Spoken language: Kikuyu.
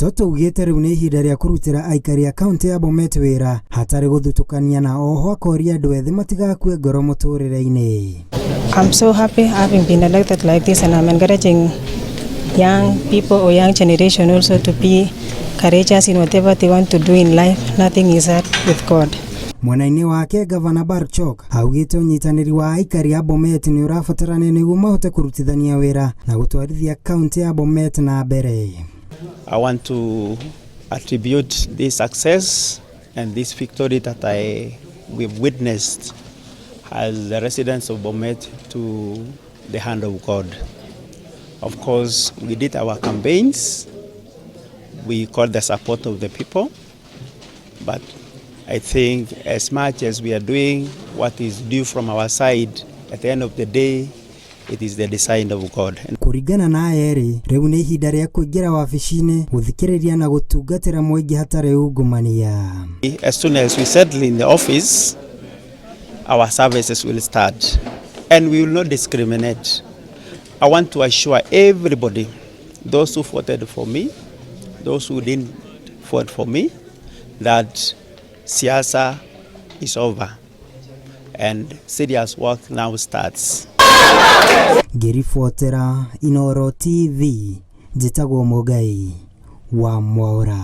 Matoti augĩte rĩu nĩ ihinda rĩa kũrutĩra aikari a kaunti ya Bomet wĩra hatarĩ gũthutũkania na oho akoria andũ ethĩ matigakue ngoro mũtũrĩre-inĩ. I'm so happy having been elected like this, and I'm encouraging young people or young generation also to be courageous in whatever they want to do in life. Nothing is hard with God. Mwena-inĩ wake, Gavana Barchok augĩte ũnyitanĩri wa aikari a Bomet nĩ ũrabatarania nĩguo mahote kũrutithania wĩra na gũtwarithia kaunti ya Bomet na mbere. I want to attribute this success and this victory that we've witnessed as the residents of Bomet to the hand of God. Of course, we did our campaigns, we got the support of the people, but I think as much as we are doing what is due from our side, at the end of the day, it is the design of God. Kũringana na erĩ, rĩu nĩ ihinda rĩa kũingĩra wabici-inĩ, gũthikĩrĩria na gũtungatĩra mũingĩ hatarĩ ungumania. As soon as we settle in the office, our services will start and we will not discriminate. I want to assure everybody, those who voted for me, those who didn't vote for me, that siasa is over and serious work now starts. Ngĩribotera Inooro TV, njĩtagwo Mũngai wa Mwaũra.